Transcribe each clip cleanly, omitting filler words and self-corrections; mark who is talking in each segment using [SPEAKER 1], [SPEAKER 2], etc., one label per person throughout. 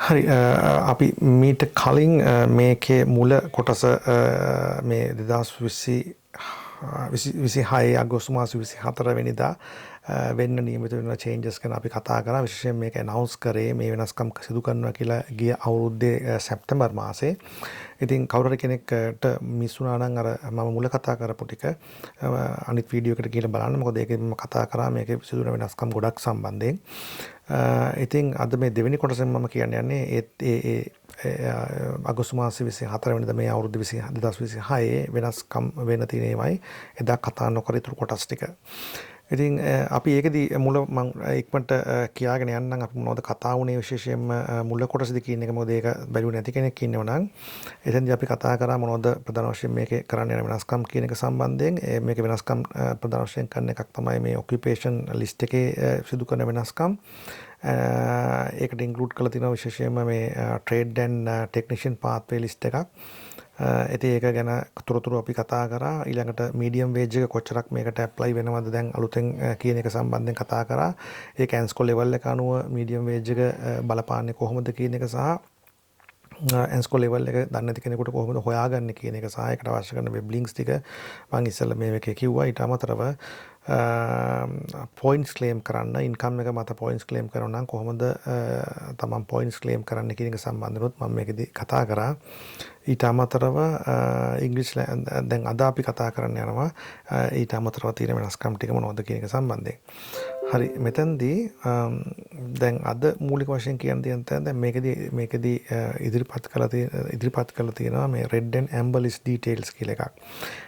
[SPEAKER 1] හරි, අපි මීට කලින් මේකේ මුල කොටස මේ 2026 අගෝස්තු මාස 24 වෙනිදා වෙන්න නියමිත වෙන චේන්ජස් ගැන අපි කතා කරා. විශේෂයෙන් මේක ඇනවුන්ස් කරේ මේ වෙනස්කම් සිදු කරනවා කියලා ගිය අවුරුද්දේ සැප්තැම්බර් මාසේ. ඉතින් කවුරු හරි කෙනෙක්ට මිස් වුණා නම් අර මම මුල කතා කරපු ටික අනිත් වීඩියෝ එකට ගිහලා බලන්න. මොකද ඒකේ මම කතා කරා මේකේ සිදු වෙන වෙනස්කම් ගොඩක් සම්බන්ධයෙන්. ඉතින් අද මේ දෙවෙනි කොටසෙන් මම කියන්න යන්නේ ඒත් ඒ ඒ අගෝස්තු මාසේ 24 වෙනිදා මේ අවුරුදු 2026 වෙනස්කම් වෙන තියෙන ඒවායි එදා කතා නොකර ඉතුරු කොටස් ටික. ඉතින් අපි ඒකෙදි මුල මං ඉක්මනට කියාගෙන යන්නම් අපි මොනවද කතා වුණේ විශේෂයෙන්ම මුල කොටසේදී කියන එක. මොකද ඒක බැලුවේ නැති කෙනෙක් ඉන්නව නම්. එතෙන්දී අපි කතා කරා මොනවද ප්‍රධාන වශයෙන් මේකේ කරන්න යන වෙනස්කම් කියන එක සම්බන්ධයෙන්. මේකේ වෙනස්කම් ප්‍රධාන වශයෙන් කරන එකක් තමයි මේ ඔකියුපේෂන් ලිස්ට් එකේ සිදු කරන වෙනස්කම්. ඒකට ඉන්ක්ලූඩ් කරලා තිනවා විශේෂයෙන්ම මේ trade and technician pathway list එකක්. ඉතින් ඒක ගැන තොරතුරු අපි කතා කරා. ඊළඟට මීඩියම් වේජ් එක කොච්චරක් මේකට ඇප්ලයි වෙනවද දැන් අලුතෙන් කියන එක සම්බන්ධයෙන් කතා කරා. ඒක ඇන්ස්කෝ ලෙවල් එක අනුව මීඩියම් වේජ් එක බලපාන්නේ කොහොමද කියන එක සහ ඇන්ස්කෝ ලෙවල් එක දන්නේ නැති කෙනෙකුට කොහොමද හොයාගන්නේ කියන එක සහ ඒකට අවශ්‍ය කරන වෙබ් ලින්ක්ස් ටික මම ඉස්සෙල්ලා මේ එකේ කිව්වා. ඊට අමතරව පොයින්ට්ස් ක්ලේම් කරන්න, ඉන්කම් එක මත පොයින්ට්ස් ක්ලේම් කරනවා නම් කොහොමද තමන් පොයින්ට්ස් ක්ලේම් කරන්න කියන එක සම්බන්ධනොත් මම මේකෙදි කතා කරා. ඊට අමතරව ඉංග්‍රීසි දැන් අද අපි කතා කරන්න යනවා ඊට අමතරව තියෙන වෙනස්කම් ටික මොනවද කියන එක සම්බන්ධයෙන්. හරි, මෙතනදී දැන් අද මූලික වශයෙන් කියන්න තියෙන තැන දැන් මේකෙදි ඉදිරිපත් කරලා තියෙනවා මේ red and amber list details කියලා එකක්.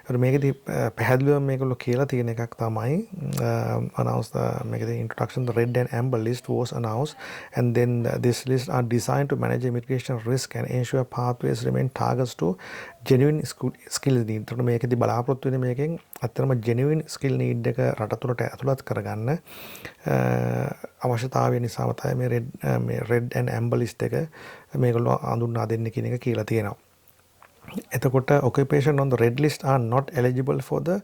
[SPEAKER 1] ඒතර මේකෙදි පැහැදිලිවම මේගොල්ලෝ කියලා තියෙන එකක් තමයි announce the මේකෙදි introduction, the red and amber list was announced and then this list are designed to manage immigration risk and ensure pathways remain targets to genuine skill need. එතකොට මේකෙදි බලාපොරොත්තු වෙන්නේ මේකෙන් ඇත්තටම genuine skill need එක රට තුළට ඇතුළත් කරගන්න අවශ්‍යතාවය නිසාම තමයි මේ red and amber list එක මේගොල්ලෝ හඳුන්වා දෙන්නේ කියන එක කියලා තියෙනවා. එතකොට occupation on the red list are not eligible for the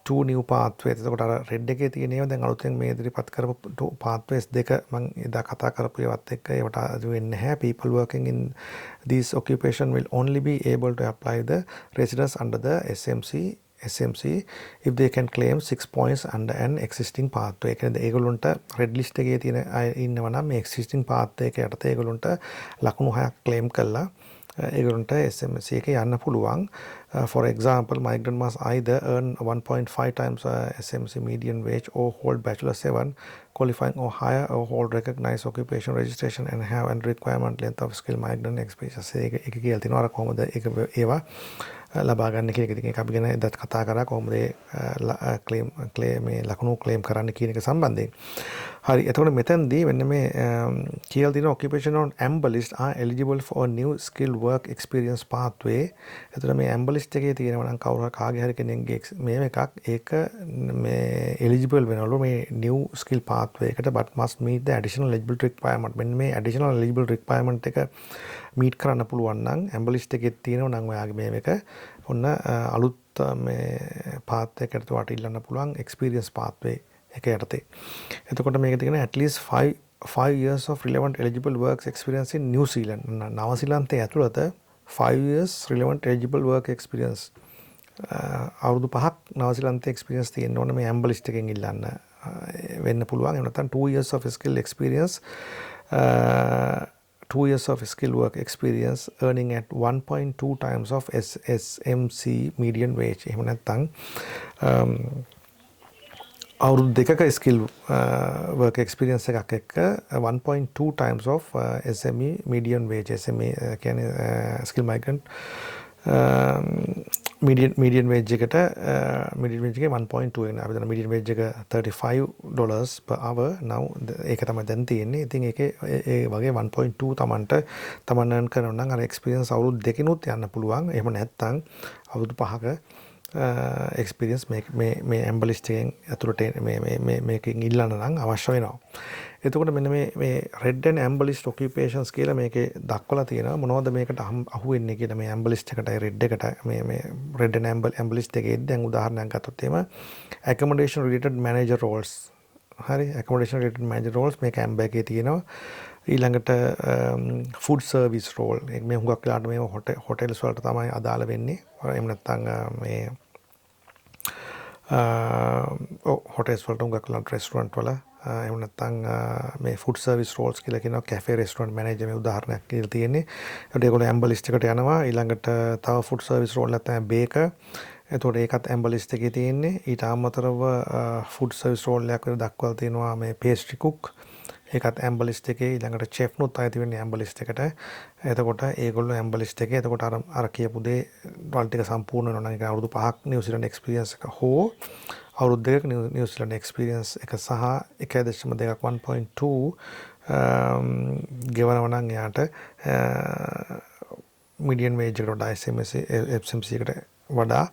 [SPEAKER 1] two new pathways. එතකොට අර රෙඩ් එකේ තියෙන ඒවා දැන් අලුතෙන් මේ ඉදිරිපත් කරපු pathways දෙක මං එදා කතා කරපු ඒවත් එක්ක ඒවට අතු වෙන්නේ නැහැ. People working in these occupation will only be able to apply the residence under the SMC if they can claim 6 points under an existing pathway. ඒ කියන්නේ ඒගොල්ලොන්ට රෙඩ් ලිස්ට් එකේ තියෙන අය ඉන්නවා නම් මේ existing pathway එක යටතේ ඒගොල්ලොන්ට ලකුණු 6ක් ක්ලේම් කළා ඒගොල්ලන්ට SMC එකේ යන්න පුළුවන්. For example, migrant must either earn 1.5 times SMC median wage or hold bachelor 7 qualifying or higher or hold recognized occupation registration and have and requirement length of skill migrant experience. ඒක ඒක කියලා තිනවා අර කොහොමද ඒක ඒවා ලබා ගන්න කියන එක. ඉතින් ඒක අපි ගැන එදත් කතා කරා කොහොමද ඒ ක්ලේම් ක්ලේම් මේ ලකුණු ක්ලේම් කරන්න කියන එක සම්බන්ධයෙන්. හරි, එතකොට මෙතනදී මෙන්න මේ කියලා තියෙන occupation on amber list are eligible for a new skill work experience pathway. එතකොට මේ amber list එකේ තියෙනවා නම් කවුරු හරි කාගේ හරි කෙනෙක්ගේ මේ එකක් ඒක මේ eligible වෙනවලු මේ new skill pathway එකට, but must meet the additional eligibility requirement. මෙන්න මේ additional eligible requirement එක මීට් කරන්න පුළුවන් නම්, amber list එකේ තියෙනවා නම් ඔයාගේ මේ එක, ඔන්න අලුත් මේ පාත් එකකට ඔයාට ඉල්ලන්න පුළුවන් experience pathway එක යටතේ. එතකොට මේක තියෙන at least 5 years of relevant eligible works experience in New Zealand. නවසීලන්තයේ ඇතුළත 5 years relevant eligible work experience, අවුරුදු 5ක් නවසීලන්තයේ එක්ස්පීරියන්ස් තියෙන්න ඕන මේ ඇම්බර් ලිස්ට් එකෙන් ඉල්ලන්න වෙන්න පුළුවන්. එහෙම නැත්නම් 2 years of skill experience, 2 years of skill work experience earning at 1.2 times of SMC median wage. එහෙම නැත්නම් අවුරුදු 2ක ස්කිල් වර්ක් එක්ස්පීරියන්ස් එකක් එක්ක 1.2 times of SME median wage. SME කියන්නේ skill migrant median wage එකට, මීඩියන් වේජ් එකේ 1.2 වෙන. අපි දන්න මීඩියන් වේජ් එක $35 per hour now. ඒක තමයි දැන් තියෙන්නේ. ඉතින් ඒකේ ඒ වගේ 1.2 තමන්ට තමන් earn කරනවා නම් අර එක්ස්පීරියන්ස් අවුරුදු 2කිනුත් යන්න පුළුවන්. එහෙම නැත්නම් අවුරුදු 5ක එක්ස්පීරියන්ස් මේ මේ මේ ඇම්බර් ලිස්ට් එකෙන් ඇතුළට මේ මේ මේ මේකෙන් ඉල්ලන්න නම් අවශ්‍ය වෙනවා. එතකොට මෙන්න මේ මේ red and amber list occupations කියලා මේකේ දක්වලා තියෙනවා මොනවද මේකට අහු වෙන්නේ කියලා මේ ඇම්බර් ලිස්ට් එකටයි රෙඩ් එකට. මේ මේ red and amber list එකේ දැන් උදාහරණයක් ගත්තොත් එහෙම accommodation related manager roles. හරි, accommodation related manager roles මේක ඇම්බර් එකේ තියෙනවා. ඊළඟට ෆුඩ් සර්විස් රෝල්, මේ හුඟක් වෙලාවට මේ හොටෙල්ස් වලට තමයි අදාළ වෙන්නේ. එහෙම නැත්නම් මේ ඔව්, හොටෙල්ස් වලට, හුඟක් වෙලාවට රෙස්ටුරන්ට් වල, එහෙම නැත්නම් මේ ෆුඩ් සර්විස් රෝල්ස් කියලා කියනවා. කැෆේ, රෙස්ටුරන්ට් මැනේජර් මේ උදාහරණයක් කියලා තියෙන්නේ. ඒකට ඒගොල්ලෝ ඇම්බර් ලිස්ට් එකට යනවා. ඊළඟට තව ෆුඩ් සර්විස් රෝල් එකක් තමයි බේකර්. එතකොට ඒකත් ඇම්බර් ලිස්ට් එකේ තියෙන්නේ. ඊට අමතරව ෆුඩ් සර්විස් රෝල් එකක් විතර දක්වලා තියෙනවා මේ පේස්ට්‍රි කුක්. ඒකත් ඇම්බර් ලිස්ට් එකේ. ඊළඟට චෙෆ්නුත් අයිති වෙන්නේ ඇම්බර් ලිස්ට් එකට. එතකොට ඒගොල්ලෝ ඇම්බර් ලිස්ට් එකේ. එතකොට අර අර කියපු දේ වල ටික සම්පූර්ණ වෙනවා නම්, ඒ කියන්නේ අවුරුදු 5ක් නිව්සීලන්ත එක්ස්පීරියන්ස් එක හෝ අවුරුදු 2ක නිව්සීලන්ත එක්ස්පීරියන්ස් එක සහ 1.2ක්, 1.2 ගෙවනවා නම් එයාට මීඩියන් වේජ් එකට වඩා, SMC FMC එකට වඩා,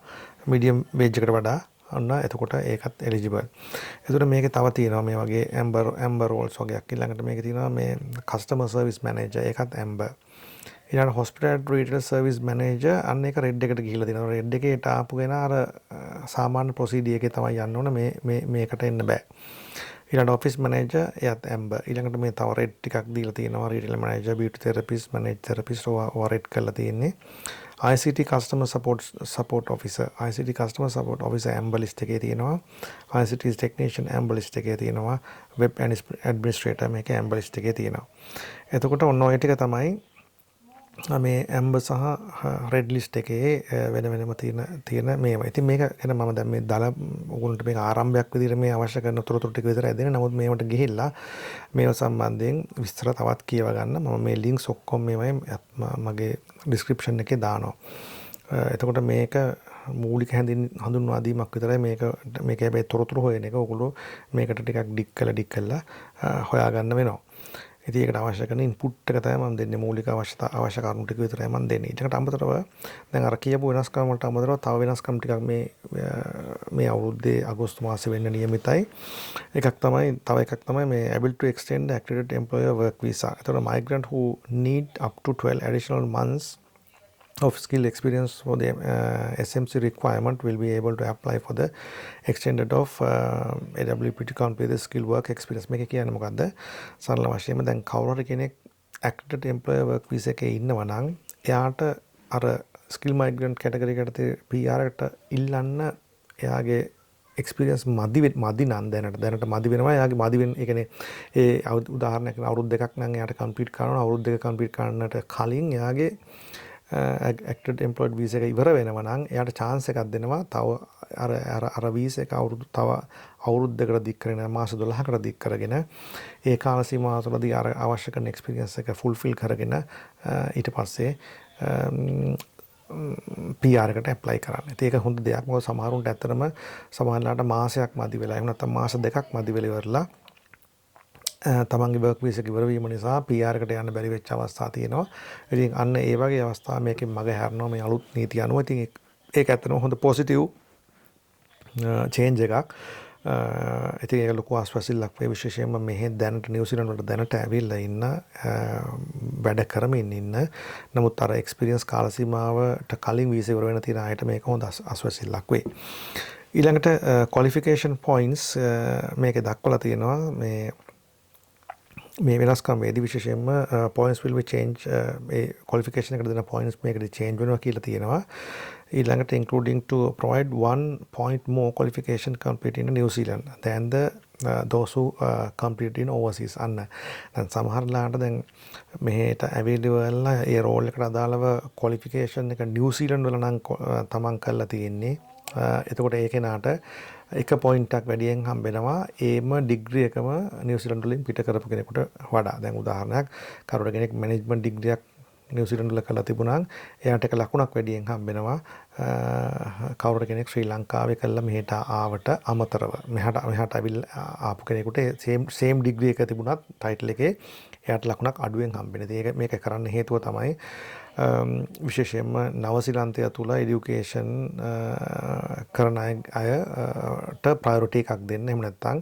[SPEAKER 1] මීඩියම් වේජ් එකට වඩා, අන්න එතකොට ඒකත් එලිජිබල්. එතකොට මේකේ තව තියෙනවා මේ වගේ ඇම්බර් ඇම්බර් රෝල්ස් වගේක්. ඊළඟට මේකේ තියෙනවා මේ කස්ටමර් සර්විස් මැනේජර්, ඒකත් ඇම්බර්. ඊළඟට හොස්පිටැලිටි රීටේල් සර්විස් මැනේජර්, අන්න ඒක රෙඩ් එකට ගිහිල්ලා තියෙනවා. රෙඩ් එකේට ආපු කෙනා අර සාමාන්‍ය ප්‍රොසීඩියර් එකේ තමයි යන්න ඕන. මේ මේ මේකට එන්න බෑ. ඊළඟට ඔෆිස් මැනේජර්, එයත් ඇම්බර්. ඊළඟට මේ තව රෙඩ් ටිකක් දීලා තියෙනවා. Retail manager, beauty therapist, manager therapist, ඕවා රෙඩ් කරලා තියෙන්නේ. ICT customer support support officer, ICT customer support officer amber list එකේ තියෙනවා. ICT technician amber list එකේ තියෙනවා. Web administrator මේක ඇම්බර් ලිස්ට් එකේ තියෙනවා. එතකොට ඔන්න ඔය ටික තමයි මේ ඇම්බර් සහ රෙඩ් ලිස්ට් එකේ වෙන වෙනම තියෙන තියෙන මේවා. ඉතින් මේක ගැන මම දැන් මේ දල ඔයගොල්ලන්ට මේක ආරම්භයක් විදිහට මේ අවශ්‍ය කරන තොරතුරු ටික විතරයි දෙන්නේ. නමුත් මේවට ගිහිල්ලා මේව සම්බන්ධයෙන් විස්තර තවත් කියව ගන්න. මම මේ ලින්ක්ස් ඔක්කොම මේවයි මගේ ඩිස්ක්‍රිප්ෂන් එකේ දානවා. එතකොට මේක මූලික හඳුන්වා දීමක් විතරයි. මේක මේක හැබැයි තොරතුරු හොයන එක ඔයගොල්ලෝ මේකට ටිකක් ඩිග් කරලා ඩිග් කරලා හොයාගන්න වෙනවා. ඉතින් ඒකට අවශ්‍ය කරන ඉන්පුට් එක තමයි මම දෙන්නේ. මූලික අවශ්‍ය කරුණු ටික විතරයි මම දෙන්නේ. ඊළඟට අමතරව දැන් අර කියපු වෙනස්කම් වලට අමතරව තව වෙනස්කම් ටිකක් මේ මේ අවුරුද්දේ අගෝස්තු මාසේ වෙන්න නියමිතයි. එකක් තමයි, තව එකක් තමයි මේ able to extend accredited employer work visa. එතකොට migrant who need up to 12 additional months of skill experience for the SMC requirement will be able to apply for the extended of AWP to complete the skill work experience. මේක කියන්නේ මොකද්ද? සරල වශයෙන්ම දැන් කවුරු හරි කෙනෙක් accredited employer work visa එකේ ඉන්නවා නම් එයාට අර ස්කිල් මයිග්‍රන්ට් කැටගරි එකට PR එකට ඉල්ලන්න එයාගේ එක්ස්පීරියන්ස් මදි මදි නම්, දැනට දැනට මදි වෙනවා. එයාගේ මදි වෙන, ඒ කියන්නේ ඒ උදාහරණයක් අවුරුදු 2ක් නම් එයාට කම්ප්ලීට් කරනවා. අවුරුදු 2 කම්ප්ලීට් කරන්නට කලින් එයාගේ ඇක්‍රඩිටඩ් එම්ප්ලොයර් වීසා එක ඉවර වෙනවා නම් එයාට චාන්ස් එකක් දෙනවා තව අර අර අර වීසා එක තව අවුරුද්දකට දික් කරගෙන, මාස 12කට දික් කරගෙන, ඒ කාල සීමාව තුළදී අර අවශ්‍ය කරන එක්ස්පීරියන්ස් එක ෆුල්ෆිල් කරගෙන ඊට පස්සේ PR එකට ඇප්ලයි කරන්න. ඉතින් ඒක හොඳ දෙයක්. මොකද සමහරුන්ට ඇත්තටම සමහරලාට මාසයක් මදි වෙලා, එහෙම නැත්නම් මාස 2ක් මදි වෙලා ඉවරලා තමන්ගේ වර්ක් වීසා එක ඉවර වීම නිසා PR එකට යන්න බැරි වෙච්ච අවස්ථා තියෙනවා. ඉතින් අන්න ඒ වගේ අවස්ථා මේකෙන් මග හැරෙනවා මේ අලුත් නීති අනුව. ඉතින් ඒක ඇත්තටම හොඳ පොසිටිව් චේන්ජ් එකක්. ඉතින් ඒක ලොකු ආශ්වාසයක් වේ විශේෂයෙන්ම මෙහෙ දැනට නිව්සීලන්ත වලට දැනට ඇවිල්ලා ඉන්න, වැඩ කරමින් ඉන්න, නමුත් අර එක්ස්පීරියන්ස් කාල සීමාවට කලින් වීසා ඉවර වෙන තියෙන අයට මේක හොඳ ආශ්වාසයක් වේ. ඊළඟට ක්වොලිෆිකේෂන් පොයින්ට්ස් මේකේ දක්වලා තියෙනවා. මේ මේ වෙනස්කම් වේදී විශේෂයෙන්ම points will be change, A qualification එකට දෙන පොයින්ට්ස් මේකදී චේන්ජ් වෙනවා කියලා තියෙනවා. ඊළඟට including to provide one point more qualification complete in New Zealand than the those who complete in overseas. අන්න දැන් සමහර ලාට දැන් මෙහෙට ඇවිල්ලා ඒ රෝල් එකට අදාළව ක්වොලිෆිකේෂන් එක නිව්සීලන්ඩ් වල නම් තමන් කරලා තියෙන්නේ. එතකොට ඒ කෙනාට එක පොයින්ට් එකක් වැඩියෙන් හම්බෙනවා ඒම ඩිග්‍රී එකම නිව්සීලන්ඩ් වලින් පිට කරපු කෙනෙකුට වඩා. දැන් උදාහරණයක්, කවුරු කෙනෙක් මැනේජ්මන්ට් ඩිග්‍රියක් නිව්සීලන්ඩ් වල කරලා තිබුණා නම් එයාට එක ලකුණක් වැඩියෙන් හම්බෙනවා කවුරු කෙනෙක් ශ්‍රී ලංකාවේ කරලා මෙහෙට ආවට අමතරව. මෙහාට මෙහාට ඇවිල්ලා ආපු කෙනෙකුට සේම් සේම් ඩිග්‍රී එක තිබුණත් ටයිටල් එකේ එයාට ලකුණක් අඩුවෙන් හම්බෙන. ඉතින් ඒක මේක කරන්න හේතුව තමයි විශේෂයෙන්ම නවසීලන්තය තුළ එඩියුකේෂන් කරන අයට ප්‍රයොරිටි එකක් දෙන්න. එහෙම නැත්නම්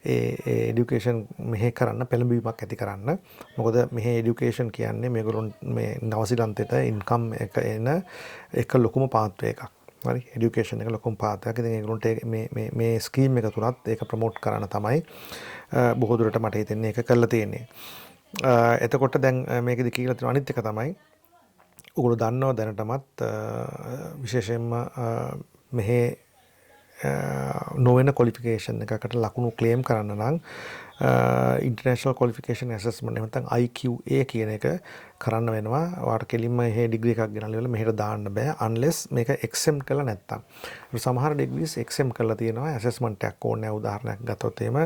[SPEAKER 1] ඒ ඒ එඩියුකේෂන් මෙහෙ කරන්න පෙළඹවීමක් ඇති කරන්න. මොකද මෙහෙ එඩියුකේෂන් කියන්නේ මේගොල්ලොන් මේ නවසීලන්තයට ඉන්කම් එක එන එක ලොකුම පාත්වේ එකක්. හරි, එඩියුකේෂන් එක ලොකුම පාත්වයක්. ඉතින් ඒගොල්ලන්ට මේ මේ මේ ස්කීම් එක තුලත් ඒක ප්‍රොමෝට් කරන්න තමයි බොහෝ දුරට මට හිතෙන්නේ ඒක කරලා තියෙන්නේ. එතකොට දැන් මේකෙදි කියලා තියෙන අනිත් එක තමයි, ඔගොල්ලෝ දන්නවා දැනටමත්, විශේෂයෙන්ම මෙහෙ නොවන කොලිෆිකේෂන් එකකට ලකුණු ක්ලේම් කරන්න නම් ඉන්ටර්නැෂනල් කොලිෆිකේෂන් ඇසෙස්මන්ට්, එහෙම නැත්නම් IQA කියන එක කරන්න වෙනවා. ඔයාට කෙලින්ම එහෙ ඩිග්‍රී එකක් ගෙනල්ලා ඉවරලා මෙහෙට දාන්න බෑ, අන්ලෙස් මේක එක්සෙම්ප්ට් කරලා නැත්තම්. සමහර ඩිග්‍රීස් එක්සෙම්ප්ට් කරලා තියෙනවා, ඇසෙස්මන්ට් එකක් ඕනේ නැහැ. උදාහරණයක් ගත්තොත් එහෙම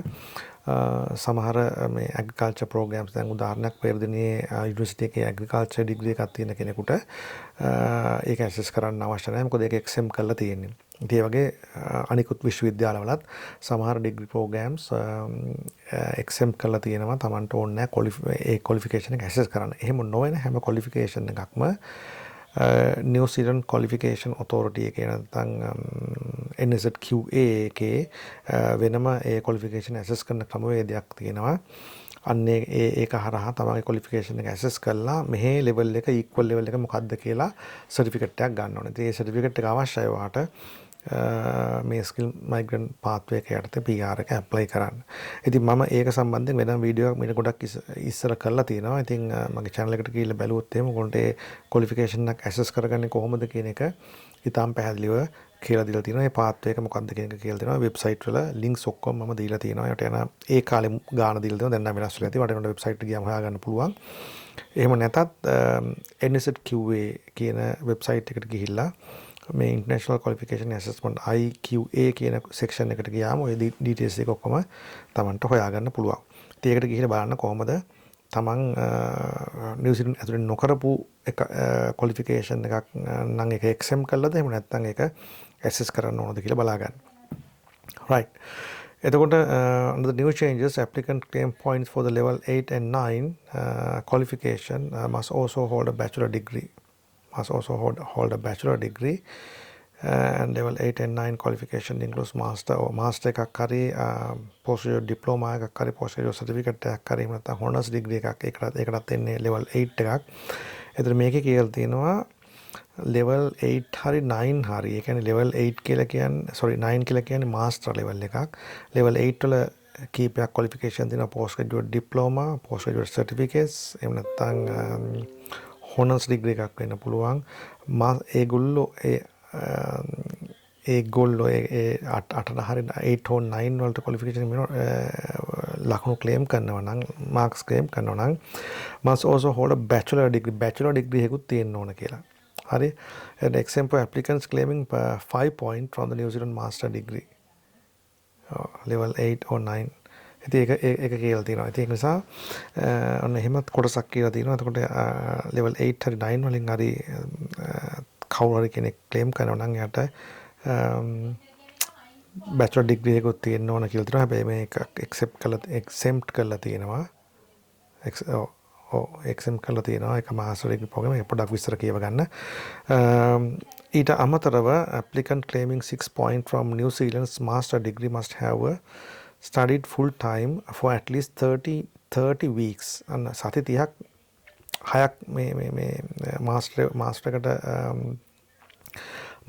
[SPEAKER 1] සමහර මේ ඇග්‍රිකල්චර් ප්‍රෝග්‍රෑම්ස්, දැන් උදාහරණයක් පෙරදිනියේ යුනිවර්සිටි එකේ ඇග්‍රිකල්චර් ඩිග්‍රී එකක් තියෙන කෙනෙකුට ඒක ඇසෙස් කරන්න අවශ්‍ය නැහැ, මොකද ඒක එක්සෙම්ප්ට් කරලා තියෙන්නේ. ඉතින් ඒ වගේ අනිකුත් විශ්වවිද්‍යාලවලත් සමහර ඩිග්‍රී ප්‍රෝග්‍රෑම්ස් එක්සෙම්ප්ට් කරලා තියෙනවා, තමන්ට ඕනේ නැහැ ඒ කොලිෆිකේෂන් එක ඇසෙස් කරන්න. එහෙම නොවන හැම කොලිෆිකේෂන් එකක්ම නිව්සීලන්ඩ් කොලිෆිකේෂන් ඔතොරිටි එකේ නැත්නම් NZQA එකේ වෙනම ඒ කොලිෆිකේෂන් ඇසෙස් කරන ක්‍රමවේදයක් තියෙනවා. අන්න ඒ ඒක හරහා තමන්ගේ කොලිෆිකේෂන් එක ඇසෙස් කරලා මෙහේ ලෙවල් එක, ඉක්වල් ලෙවල් එක මොකක්ද කියලා සර්ටිෆිකේට් එකක් ගන්න ඕනේ. ඉතින් ඒ සර්ටිෆිකේට් එක අවශ්‍යයි ඔයාට මේ ස්කිල් මයිග්‍රන්ට් පාත්වේ එක යටතේ PR එක ඇප්ලයි කරන්න. ඉතින් මම ඒක සම්බන්ධයෙන් වෙනම වීඩියෝ එකක් මීට ගොඩක් ඉස්සර කරලා තියෙනවා. ඉතින් මගේ channel එකට ගිහිල්ලා බැලුවොත් එහෙම ඔයගොල්ලන්ට ඒ ක්වොලිෆිකේෂන් එකක් ඇසස් කරගන්නේ කොහොමද කියන එක ඉතාම පැහැදිලිව කියලා දීලා තියෙනවා. ඒ පාත්වේ එක මොකක්ද කියන එක කියලා තියෙනවා. වෙබ්සයිට් වල ලින්ක්ස් ඔක්කොම මම දීලා තියෙනවා. ඒකට යන ඒ කාලේ ගාන දීලා තියෙනවා. දැන් නම් වෙනස් වෙලා ඇති. වටේට වෙබ්සයිට් එක ගියාම හොයාගන්න පුළුවන්. එහෙම නැතත් NZQA කියන වෙබ්සයිට් එකට ගිහිල්ලා මේ International Qualification Assessment IQA කියන සෙක්ෂන් එකට ගියාම ඔය ඩීටේල්ස් එක ඔක්කොම තමන්ට හොයාගන්න පුළුවන්. ඉතින් ඒකට ගිහිල්ලා බලන්න කොහොමද තමන් නිව්සීලන්ත ඇතුලේ නොකරපු එක ක්වොලිෆිකේෂන් එකක් නම් ඒක එක්සෙම්ප්ට් කළාද, එහෙම නැත්නම් ඒක ඇසෙස් කරන්න ඕනද කියලා බලා ගන්න. Right. එතකොට under the new changes, applicant claim points for the level 8 and 9 qualification must also hold a bachelor degree, must also hold a bachelor degree, and level 8 and 9 qualification includes master or master එකක් හරි, post graduate diploma එකක් හරි, post graduate certificate එකක් හරි, එහෙම නැත්නම් honors degree එකක්. ඒකටත් එන්නේ level 8 එකක්. එතන මේකේ කියලා තියෙනවා level 8 හරි 9 හරි. ඒ කියන්නේ level 8 කියලා කියන්නේ, sorry, 9 කියලා කියන්නේ master level එකක්. Level 8 වල කීපයක් qualification තියෙනවා: post graduate diploma, post graduate certificates, එහෙම නැත්නම් හොනර්ස් ඩිග්‍රී එකක් වෙන්න පුළුවන්. ඒගොල්ලෝ ඒ ඒගොල්ලෝ ඒ අටට හරි 8 හෝ 9 වලට ක්වොලිෆිකේෂන් ලකුණු ක්ලේම් කරනවා නම්, මාක්ස් ක්ලේම් කරනවා නම්, must also hold a bachelor degree, bachelor degree එකකුත් තියෙන්න ඕන කියලා. හරි. And exempt for applicants claiming 5 point from the New Zealand master degree level 8 or 9. ඉතින් ඒක ඒක කියලා තියෙනවා. ඉතින් ඒක නිසා ඔන්න එහෙමත් කොටසක් කියලා තියෙනවා. එතකොට ලෙවල් 8 හරි 9 වලින් හරි කවුරු හරි කෙනෙක් ක්ලේම් කරනවා නම් එයාට බැචලර් ඩිග්‍රී එකකුත් තියෙන්න ඕන කියලා තියෙනවා. හැබැයි මේක එක්සෙප්ට් කරලා, එක්සෙම්ප්ට් කරලා තියෙනවා. ඔව්, එක්සෙම්ප්ට් කරලා තියෙනවා. ඒක මාස්ටර් ඩිග්‍රී ප්‍රෝග්‍රෑම් එක පොඩක් විස්තර කියව ගන්න. ඊට අමතරව applicant claiming 6 point from New Zealand's master degree must have a studied full time for at least 30 weeks. අන්න සති 30ක් හයක් මේ මේ මේ මාස්ටර් මාස්ටර් එකට,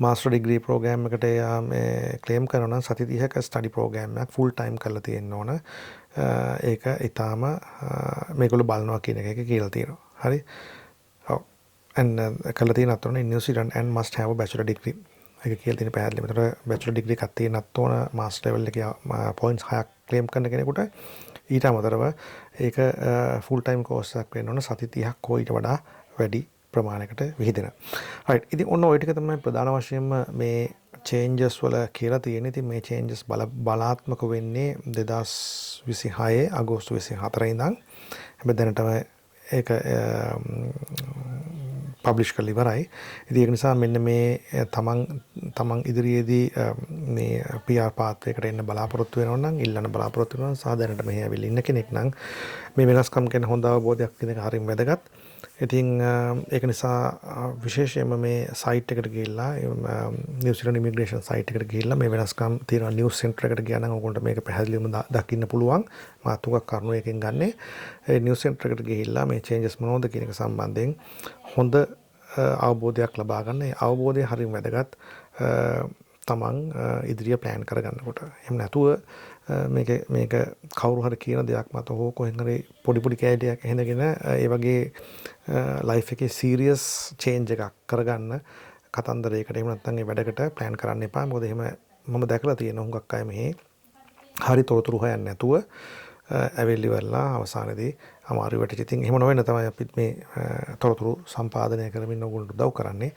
[SPEAKER 1] මාස්ටර් ඩිග්‍රී ප්‍රෝග්‍රෑම් එකට එයා මේ ක්ලේම් කරනවා නම් සති 30ක ස්ටඩි ප්‍රෝග්‍රෑම් එකක් ෆුල් ටයිම් කරලා තියෙන්න ඕන. ඒක ඉතාම මේගොල්ලෝ බලනවා කියන එක කියලා තියෙනවා. හරි. ඔව්. And කරලා තියෙනත් ඕන in New Zealand and must have a bachelor degree. ඒක කියලා තියෙන පැහැදිලිව. එතකොට බැචලර් ඩිග්‍රී එකක් තියෙනත් ඕන මාස්ටර් ලෙවල් එකේ පොයින්ට්ස් 6ක් ක්ලේම් කරන කෙනෙකුට. ඊට අමතරව ඒක ෆුල් ටයිම් කෝස් එකක් වෙන්න ඕන, සති 30ක් හෝ ඊට වඩා වැඩි ප්‍රමාණයකට විහිදෙන. රයිට්. ඉතින් ඔන්න ඔය ටික තමයි ප්‍රධාන වශයෙන්ම මේ චේන්ජස් වල කියලා තියෙන්නේ. ඉතින් මේ චේන්ජස් බලාත්මක වෙන්නේ 2026 අගෝස්තු 24 ඉඳන්. හැබැයි දැනටම ඒක පබ්ලිෂ් කරලා ඉවරයි. ඉතින් ඒක නිසා මෙන්න මේ තමන් තමන් ඉදිරියේදී මේ PR පාත්වේ එකට එන්න බලාපොරොත්තු වෙනවා නම්, ඉල්ලන්න බලාපොරොත්තු වෙනවා නම්, සහ දැනට මෙහි ඇවිල්ලා ඉන්න කෙනෙක් නම් මේ වෙනස්කම් ගැන හොඳ අවබෝධයක් තියෙන එක හරිම වැදගත්. ඉතින් ඒක නිසා විශේෂයෙන්ම මේ සයිට් එකට ගිහිල්ලා, නිව්සීලන්ඩ් ඉමිග්‍රේෂන් සයිට් එකට ගිහිල්ලා මේ වෙනස්කම් තියෙනවා. නිවුස් සෙන්ටර් එකට ගියා නම් ඔයගොල්ලන්ට මේක පැහැදිලිවම දකින්න පුළුවන්. මාත් හුඟක් කරුණු එකෙන් ගන්නෙ. ඒ නිවුස් සෙන්ටර් එකට ගිහිල්ලා මේ චේන්ජස් මොනවද කියන එක සම්බන්ධයෙන් හොඳ අවබෝධයක් ලබා ගන්න. ඒ අවබෝධය හරිම වැදගත්. තමන් ඉදිරිය ප්ලෑන් කරගන්නකොට. එහෙම නැතුව මේක මේක කවුරු හරි කියන දෙයක් මත හෝ කොහෙන් හරි පොඩි පොඩි කෑලියක් ඇහෙනගෙන ඒ වගේ ලයිෆ් එකේ සීරියස් චේන්ජ් එකක් කරගන්න කතන්දරයකට එහෙම නැත්නම් ඒ වැඩකට ප්ලෑන් කරන්න එපා. මොකද එහෙම මම දැකලා තියෙන හුඟක් අය මෙහි හරි තොරතුරු හොයන්නේ නැතුව ඇවිල්ලි ඉවරලා අවසානයේදී අමාරු වැටිච්ච. ඉතින් එහෙම නොවෙන්න තමයි අපිත් මේ තොරතුරු සම්පාදනය කරමින් ඔයගොල්ලන්ට උදව් කරන්නේ.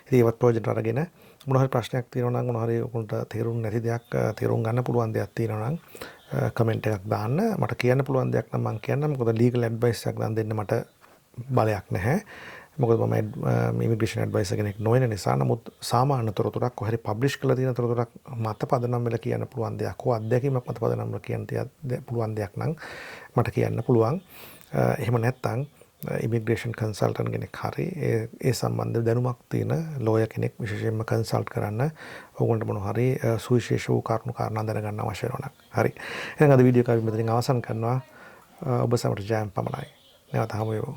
[SPEAKER 1] ඉතින් ඒවත් ප්‍රයෝජනට අරගෙන මොන හරි ප්‍රශ්නයක් තියෙනවා නම්, මොන හරි ඔයගොල්ලන්ට තේරුම් නැති දෙයක්, තේරුම් ගන්න පුළුවන් දෙයක් තියෙනවා නම් කමෙන්ට් එකක් දාන්න. මට කියන්න පුළුවන් දෙයක් නම් මං කියන්නම්. මොකද ලීගල් ඇඩ්වයිස් එකක් නම් දෙන්න මට බලයක් නැහැ. මොකද මම ඉමිග්‍රේෂන් ඇඩ්වයිසර් කෙනෙක් නොවන නිසා. නමුත් සාමාන්‍ය තොරතුරක්, කොහේ හරි පබ්ලිෂ් කරලා තියෙන තොරතුරක් මත පදනම් වෙලා කියන්න පුළුවන් දෙයක් හෝ අත්දැකීමක් මත පදනම් වෙලා කියන්න පුළුවන් දෙයක් නම් මට කියන්න පුළුවන්. එහෙම නැත්නම් ඉමිග්‍රේෂන් කන්සල්ටන්ට් කෙනෙක් හරි ඒ ඒ සම්බන්ධ දැනුමක් තියෙන ලෝයර් කෙනෙක් විශේෂයෙන්ම කන්සල්ට් කරන්න ඕගොල්ලන්ට මොන හරි සුවිශේෂ වූ කරුණු කාරණා දැනගන්න අවශ්‍ය වෙනවා නම්. හරි. එහෙනම් අද වීඩියෝ එක අපි මෙතනින් අවසන් කරනවා. ඔබ සැමට ජයම් පමණයි. නැවත හමු වෙමු.